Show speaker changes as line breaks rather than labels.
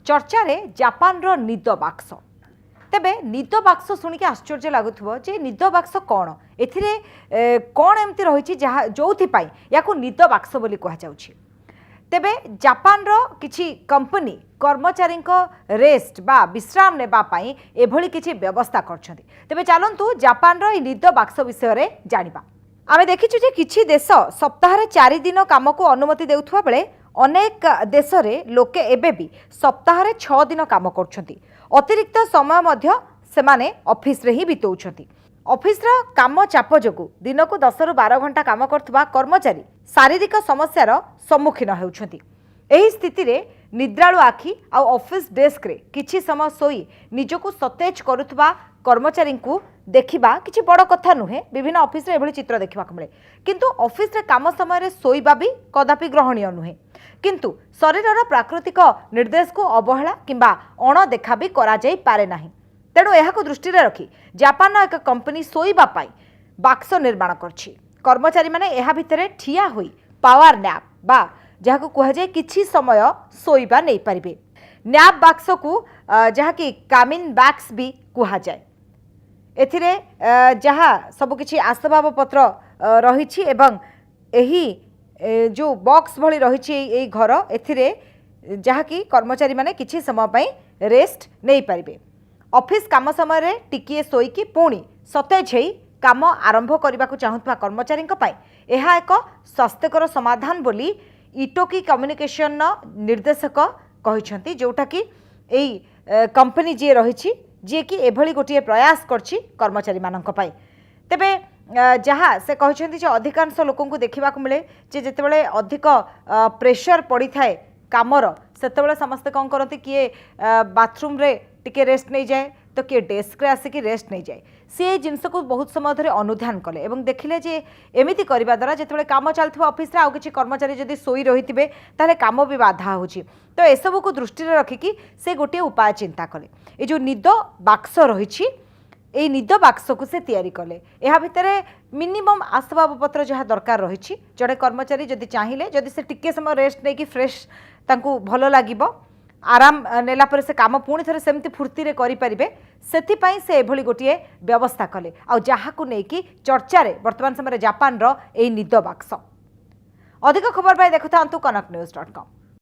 ଚର୍ଚ୍ଚାରେ ଜାପାନର ନିଦ ବାକ୍ସ। ତେବେ ନିଦ ବାକ୍ସ ଶୁଣିକି ଆଶ୍ଚର୍ଯ୍ୟ ଲାଗୁଥିବ ଯେ ନିଦ ବାକ୍ସ କ'ଣ, ଏଥିରେ କ'ଣ ଏମିତି ରହିଛି ଯାହା ଯେଉଁଥିପାଇଁ ୟାକୁ ନିଦ ବାକ୍ସ ବୋଲି କୁହାଯାଉଛି। ତେବେ ଜାପାନର କିଛି କମ୍ପାନୀ କର୍ମଚାରୀଙ୍କ ରେଷ୍ଟ ବା ବିଶ୍ରାମ ନେବା ପାଇଁ ଏଭଳି କିଛି ବ୍ୟବସ୍ଥା କରିଛନ୍ତି। ତେବେ ଚାଲନ୍ତୁ, ଜାପାନର ଏହି ନିଦ ବାକ୍ସ ବିଷୟରେ ଜାଣିବା। ଆମେ ଦେଖିଛୁ ଯେ କିଛି ଦେଶ ସପ୍ତାହରେ 4 ଦିନ କାମକୁ ଅନୁମତି ଦେଉଥିବା ବେଳେ ଅନେକ ଦେଶରେ ଲୋକେ ଏବେ ବି ସପ୍ତାହରେ 6 ଦିନ କାମ କରୁଛନ୍ତି। ଅତିରିକ୍ତ ସମୟ ମଧ୍ୟ ସେମାନେ ଅଫିସରେ ହିଁ ବିତାଉଛନ୍ତି। ଅଫିସର କାମ ଚାପ ଯୋଗୁଁ ଦିନକୁ 10ରୁ 12 ଘଣ୍ଟା କାମ କରୁଥିବା କର୍ମଚାରୀ ଶାରୀରିକ ସମସ୍ୟାର ସମ୍ମୁଖୀନ ହେଉଛନ୍ତି। ଏହି ସ୍ଥିତିରେ ନିଦ୍ରାଳୁ ଆଖି ଆଉ ଅଫିସ ଡେସ୍କରେ କିଛି ସମୟ ଶୋଇ ନିଜକୁ ସତେଜ କରୁଥିବା କର୍ମଚାରୀଙ୍କୁ ଦେଖିବା କିଛି ବଡ଼ କଥା ନୁହେଁ। ବିଭିନ୍ନ ଅଫିସରେ ଏଭଳି ଚିତ୍ର ଦେଖିବାକୁ ମିଳେ। କିନ୍ତୁ ଅଫିସରେ କାମ ସମୟରେ ଶୋଇବା ବି କଦାପି ଗ୍ରହଣୀୟ ନୁହେଁ। କିନ୍ତୁ ଶରୀରର ପ୍ରାକୃତିକ ନିର୍ଦ୍ଦେଶକୁ ଅବହେଳା କିମ୍ବା ଅଣଦେଖା ବି କରାଯାଇପାରେ ନାହିଁ। ତେଣୁ ଏହାକୁ ଦୃଷ୍ଟିରେ ରଖି ଜାପାନର ଏକ କମ୍ପାନୀ ଶୋଇବା ପାଇଁ ବାକ୍ସ ନିର୍ମାଣ କରିଛି। କର୍ମଚାରୀମାନେ ଏହା ଭିତରେ ଠିଆ ହୋଇ ପାୱାର ନ୍ୟାପ୍ ବା ଯାହାକୁ କୁହାଯାଏ କିଛି ସମୟ ଶୋଇବା ନେଇପାରିବେ। ନ୍ୟାପ୍ ବାକ୍ସକୁ ଯାହାକି କାମିନ୍ ବାକ୍ସ ବି କୁହାଯାଏ। ଏଥିରେ ଯାହା ସବୁକିଛି ଆସବାବପତ୍ର ରହିଛି ଏବଂ ଏହି ଯେଉଁ ବକ୍ସ ଭଳି ରହିଛି ଏଇ ଘର, ଏଥିରେ ଯାହାକି କର୍ମଚାରୀମାନେ କିଛି ସମୟ ପାଇଁ ରେଷ୍ଟ ନେଇପାରିବେ। ଅଫିସ କାମ ସମୟରେ ଟିକିଏ ଶୋଇକି ପୁଣି ସତେଜ ହେଇ କାମ ଆରମ୍ଭ କରିବାକୁ ଚାହୁଁଥିବା କର୍ମଚାରୀଙ୍କ ପାଇଁ ଏହା ଏକ ସ୍ୱାସ୍ଥ୍ୟକର ସମାଧାନ ବୋଲି ଇଟୋକି କମ୍ୟୁନିକେସନର ନିର୍ଦ୍ଦେଶକ କହିଛନ୍ତି, ଯେଉଁଟାକି ଏଇ କମ୍ପାନୀ ଯିଏ ରହିଛି, ଯିଏକି ଏଭଳି ଗୋଟିଏ ପ୍ରୟାସ କରିଛି କର୍ମଚାରୀମାନଙ୍କ ପାଇଁ। ତେବେ ଯାହା ସେ କହିଛନ୍ତି ଯେ ଅଧିକାଂଶ ଲୋକଙ୍କୁ ଦେଖିବାକୁ ମିଳେ ଯେ ଯେତେବେଳେ ଅଧିକ ପ୍ରେସର ପଡ଼ିଥାଏ କାମର, ସେତେବେଳେ ସମସ୍ତେ କ'ଣ କରନ୍ତି? କିଏ ବାଥରୁମ୍ରେ ଟିକେ ରେଷ୍ଟ ନେଇଯାଏ ତ କିଏ ଡେସ୍କରେ ଆସିକି ରେଷ୍ଟ ନେଇଯାଏ। ସିଏ ଏଇ ଜିନିଷକୁ ବହୁତ ସମୟ ଧରି ଅନୁଧ୍ୟାନ କଲେ ଏବଂ ଦେଖିଲେ ଯେ ଏମିତି କରିବା ଦ୍ୱାରା ଯେତେବେଳେ କାମ ଚାଲିଥିବ ଅଫିସରେ, ଆଉ କିଛି କର୍ମଚାରୀ ଯଦି ଶୋଇ ରହିଥିବେ, ତାହେଲେ କାମ ବି ବାଧା ହେଉଛି। ତ ଏସବୁକୁ ଦୃଷ୍ଟିରେ ରଖିକି ସେ ଗୋଟିଏ ଉପାୟ ଚିନ୍ତା କଲେ। ଏ ଯେଉଁ ନିଦ ବାକ୍ସ ରହିଛି, ଏଇ ନିଦ ବାକ୍ସକୁ ସେ ତିଆରି କଲେ। ଏହା ଭିତରେ ମିନିମମ୍ ଆସବାବପତ୍ର ଯାହା ଦରକାର ରହିଛି, ଜଣେ କର୍ମଚାରୀ ଯଦି ଚାହିଁଲେ, ଯଦି ସେ ଟିକେ ସମୟ ରେଷ୍ଟ ନେଇକି ଫ୍ରେଶ୍ ତାଙ୍କୁ ଭଲ ଲାଗିବ, ଆରାମ ନେଲା ପରେ ସେ କାମ ପୁଣି ଥରେ ସେମିତି ଫୁର୍ତ୍ତିରେ କରିପାରିବେ, ସେଥିପାଇଁ ସେ ଏଭଳି ଗୋଟିଏ ବ୍ୟବସ୍ଥା କଲେ। ଆଉ ଯାହାକୁ ନେଇକି ଚର୍ଚ୍ଚାରେ ବର୍ତ୍ତମାନ ସମୟରେ ଜାପାନର ଏଇ ନିଦ ବାକ୍ସ। ଅଧିକ ଖବର ପାଇଁ ଦେଖୁଥାନ୍ତୁ କନକ ନ୍ୟୁଜ୍.କମ୍।